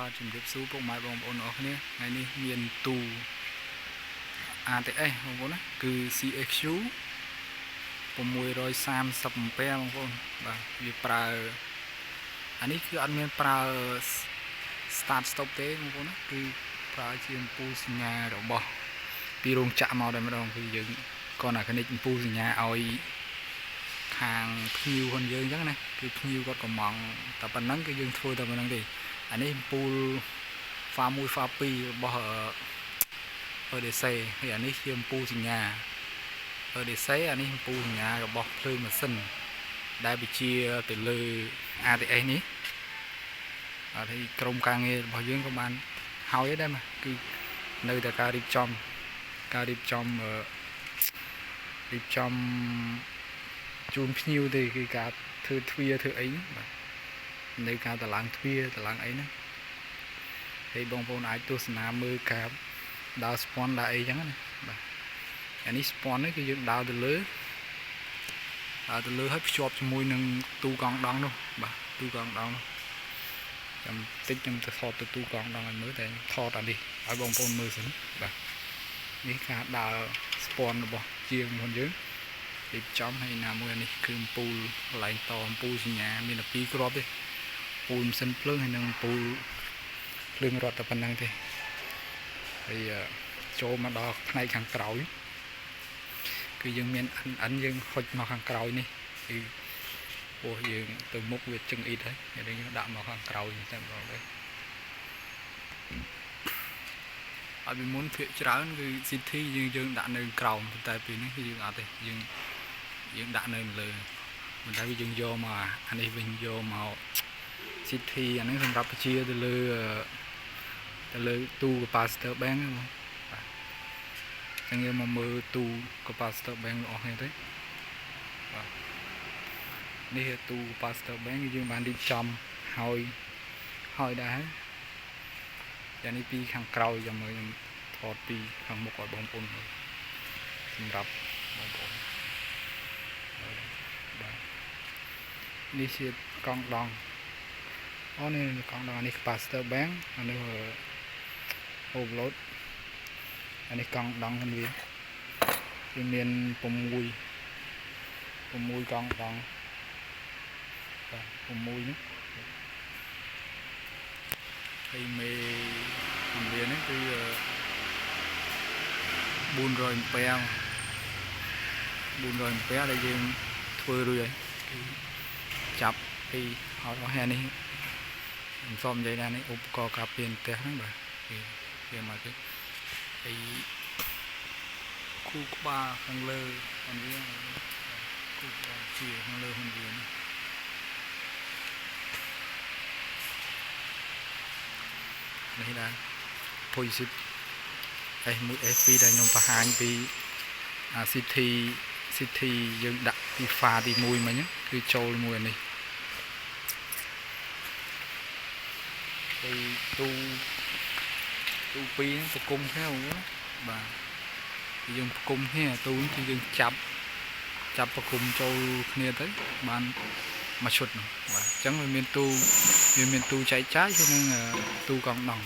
បាទជំរាបសួរពុកម៉ែបងប្អូនអរគ្នាថ្ងៃនេះមានទូ ATS បងប្អូនណាគឺ CSQ 630 អាំពែបងប្អូនបាទវាប្រើអានេះគឺអត់មានប្រើ start stop ទេបងប្អូនណាគឺប្រើជាអំពូលសញ្ញារបស់ពីរោងចក្រមកតែម្ដងគឺយើងគ្រាន់តែ connect អំពូលសញ្ញាឲ្យខាងភ្ញៀវខ្លួនយើងអញ្ចឹងណាគឺភ្ញៀវគាត់កំងតែប៉ុណ្ណឹងគឺយើងធ្វើតែប៉ុណ្ណឹងទេអានេះអំពូលហ្វា1ហ្វា2របស់ EDC ហើយអានេះជាអំពូលសញ្ញា EDC អានេះអំពូលសញ្ញារបស់ភ្លើងម៉ាស៊ីនដែលបញ្ជាទៅលើ ATS នេះបាទហើយក្រុមការងាររបស់យើងក៏បានហើយដែរមកគឺនៅតែការរៀបចំរៀបចំជូនភ្ញៀវទេគឺការធ្វើទ្វារធ្វើអីបាទនៅការតឡើងទ្វារតឡើងអីហ្នឹងហើយបងប្អូនអាចទស្សនាមើលការដើរស្ពាន់ដើរអីចឹងណាបាទអានេះស្ពាន់នេះគឺយើងដើរទៅលើដើរទៅលើហើយភ្ជាប់ជាមួយនឹងទូកង់ដង់នោះបាទទូកង់ដង់នោះចាំតិចខ្ញុំទៅថតទៅទូកង់ដង់ឲ្យមើលតែថតអានេះឲ្យបងប្អូនមើលសិនបាទនេះការដើរស្ពាន់របស់ជាងរបស់យើងរៀបចំហើយណាមួយអានេះគឺអំពូលកន្លែងតអំពូលសញ្ញាមានតែពីរគ្រាប់ទេអំពូលម៉ាស៊ីនភ្លើងហើយនិងអំពូលភ្លើងរត់តែប៉ុណ្្នឹងទេហើយចូលមកដល់ផ្នែកខាងក្រោយគឺយើងមាន NN យើងហុចមកខាងក្រោយនេះគឺពោះយើងទៅមុខវាជឹងអ៊ីតហើយយើងដាក់មកខាងក្រោយតែម្ដងទៅអត់ពីមុនភាកច្រើនគឺ CT យើងយើងដាក់នៅក្រោមតែពេលនេះគឺយើងអត់ទេយើងយើងដាក់នៅលើប៉ុន្តែវាយើងយកមកអានេះវិញយកមក CT អានេះសម្រាប់បញ្ជាទៅលើទៅលើទូ capacitor bank ហ្នឹងបាទអញ្ចឹងយើងមកមើលទូ capacitor bank របស់គ្នាទៅបាទនេះទូ capacitor bank គឺយើងបានរៀបចំហើយហើយដែរយ៉ាងនេះពីខាងក្រោយចាំមើលខ្ញុំថតពីខាងមុខឲ្យបងប្អូនមើលសម្រាប់បងប្អូនបាទនេះជាកង់ដង់អូនេះកង់ដង់អានេះ capacitor bank អានេះ overload អានេះកង់ដង់ហ្នឹងវាវាមាន6 6កង់ដង់បាទ6នេះហើយមេពន្លានេះគឺ400អាំពែ400អាំពែដែលយើងធ្វើរួចហើយគឺចាប់ពីហត់អស់ហើយនេះខ្ញុំសូមនិយាយថានេះឧបករណ៍ការពារផ្ទះហ្នឹងបាទគេគេមកគេហើយគូក្បាលខាងលើហ្នឹងវាគូក្បាលជាខាងលើហ្នឹងវានេះនេះដែរ Position S1 S2 ដែលខ្ញុំបង្ហាញពីអា CT CT យើងដាក់ពីហ្វាទី1មិញគឺចូលមួយអានេះហើយទូទូ2ហ្នឹងប្រគុំគ្នាបងបាទយើងប្រគុំគ្នាទូគឺយើងចាប់ចាប់ប្រគុំចូលគ្នាទៅបានមួយឈុតនោះបាទអញ្ចឹងវាមានទូវាមានទូចែកចាយគឺនឹងទូកង់ដង់